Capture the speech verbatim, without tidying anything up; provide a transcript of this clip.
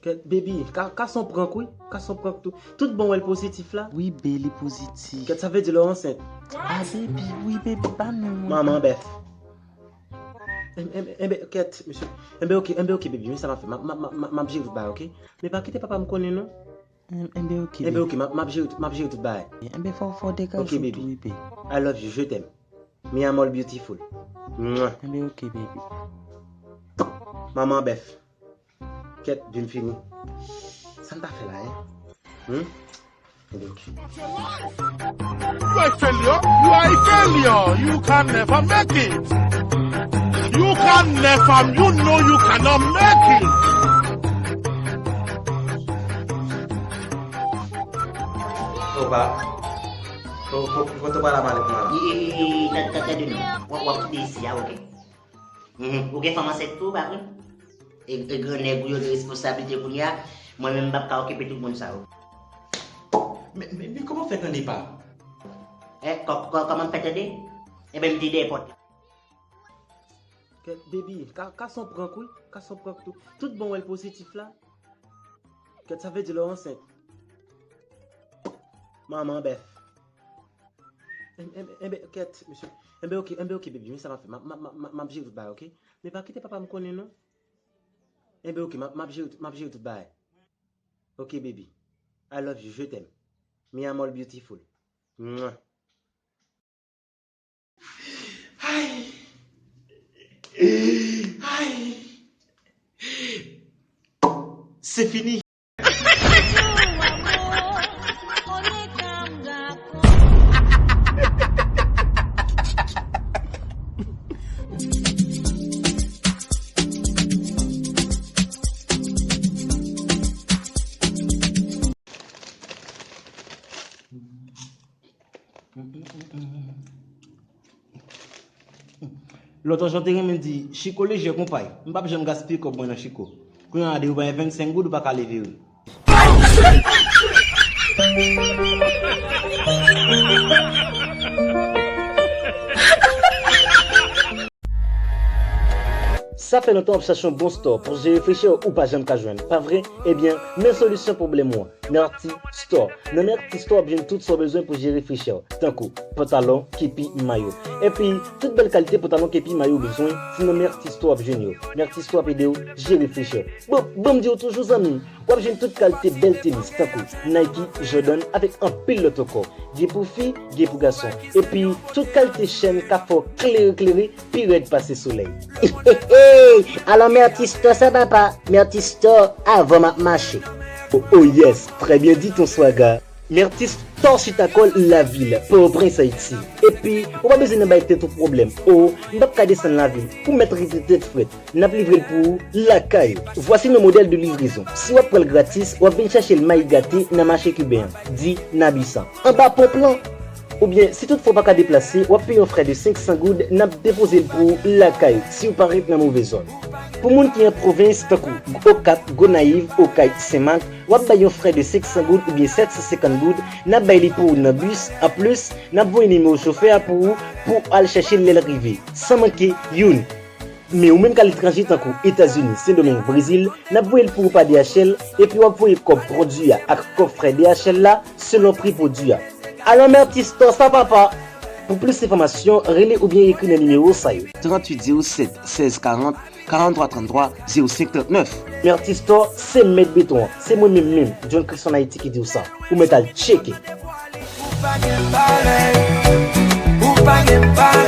Kèt, baby, ka, ka se yon prank, wi. Ka se yon prank tou. Tout bon wè l pozitif la. Wi, be, li pozitif. Kèt, sa vle di lè w ansent. Ah, baby, wi, baby, pa non, mwen. Manman bèf. Enben, enben, kèt, mesye. Enben, oke, enben, oke, baby, men sa m ap fè. M ap, m ap, m ap, m ap jere tout bagay, oke? Men pa kite papa m konnen, non. Enben, oke, baby. Enben, oke, m ap, m ap jere tout, m ap jere tout bagay. Enben, fò, fò w degaje w tou, wi, be. Oke, baby. I love you, je t'aime. Mi amor beautiful. Mwah. Enben, oke, baby. Manman bèf. Kèt, vin fini. Sa n ta fè la, en? Hmm? Enben, oke. You are a failure. You are a failure. You can never make it. You can never, you know you cannot make it. Opa. Ko-, ko-, kote w pral ap ale kounya la? E, e, e, e, tande, tande, tande non. W ap, w ap kite isi a, oke? Mhm. Ou gen fanm ansent tou, pa vre? E, e grannèg ou yo gen responsablite kounye a, mwen menm m p ap ka okipe tout moun sa yo. Men, men, men kòman w fè tande pa? E, kò-, kò-, kòman m fè tande? Enben, m te dèyè pòt la. Kèt, baby, ka, ka se yon prank, wi. Ka se yon prank tou. Tout bon wè l pozitif la. Kèt, sa vle di lè w ansent. Manman bèf. Enben, enben, enben, kèt, mesye. Enben, oke, enben, oke, baby, men sa m ap fè. M ap, m ap, m ap, m ap jere tout bagay, oke? Men pa kite papa m konnen, non. Enben, oke, m ap, m ap jere tout, m ap jere tout bagay. Oke, baby. I love you, je t'aime. Mi amor beautiful. Mwah. Ay! Ay! Se fini. Lòt jan w te renmen di, Chiko lejè konpay, m p ap janm gaspiye kòb mwen nan Chiko. Kounye a de ou bay vennsenk goud ou pa ka leve ri. Sa fè lontan w ap chache yon bon store pou jere frechè w ou pa janm ka jwenn, pa vre? Ebyen, men solisyon pwoblèm ou an. Merti Store. Nan Merti Store, w ap jwenn tout sa w bezwen pou jere frechè w, tankou pantalon, kepi, mayo. Epi, tout bèl kalite pantalon, kepi, mayo w bezwen, se nan Merti Store w ap jwenn yo. Merti Store ap ede w jere frechè w. Bon, ban m di w toujou, zanmi, w ap jwenn tout kalite bèl tenis, tankou Nike, Jordan, avèk anpil lòt ankò. Gen pou fi, gen pou gason. Epi, tout kalite chèn k ap fè w klere klere, pi rèd pase solèy. Alò, Merti Store sa, papa. Merti Store, avan m ap mache. Oh, oh yes, très bien dit ton swaga. Merti Store chita kò l Lavil, Pòtoprens, Ayiti. Epi, ou pa bezwen nan bay tèt ou pwoblèm. Oh, m p ap ka desann Lavil, ou mèt rete tèt frèt. N ap livre l pou ou lakay ou. Voici nos modèles de livraison. Si w ap pran l gratis, w ap vin chèche l mayi gate nan mache kiben an, di Nabisan. Anba ponp lan! Oubyen, si toutfwa w pa ka deplase, w ap peye yon frè de senk san goud, n ap depoze l pou ou lakay ou, si w pa ret nan move zòn. Pou moun ki an pwovens, tankou Okap, Gonayiv, Okay, Senmak, w ap bay yon frè de senk san goud oubyen sèt san senkant goud, n ap bay li pou ou nan bis. Anplis, n ap voye nimewo chofè a pou ou, pou w al chèche l lè l rive. San manke youn. Men ou menm k aletranje tankou Etazini, Sendomeng, Brezil, n ap voye l pou ou pa D H L, epi w ap voye kòb pwodui a ak kòb frè D H L la selon pri pwodui a. Alò Merti Store sa papa! Pou plis enfòmasyon, rele oubyen ekri nan nimewo sa yo. Tranntuit zewo sèt sèz karant, karanntrwa tranntwa, zewo senk trannèf. Merti Store se mèt beton an. Se mwen menm menm, John Christian Haïti ki di w sa. Ou mèt al tcheke. Ou pa gen parèy. Ou pa gen parèy.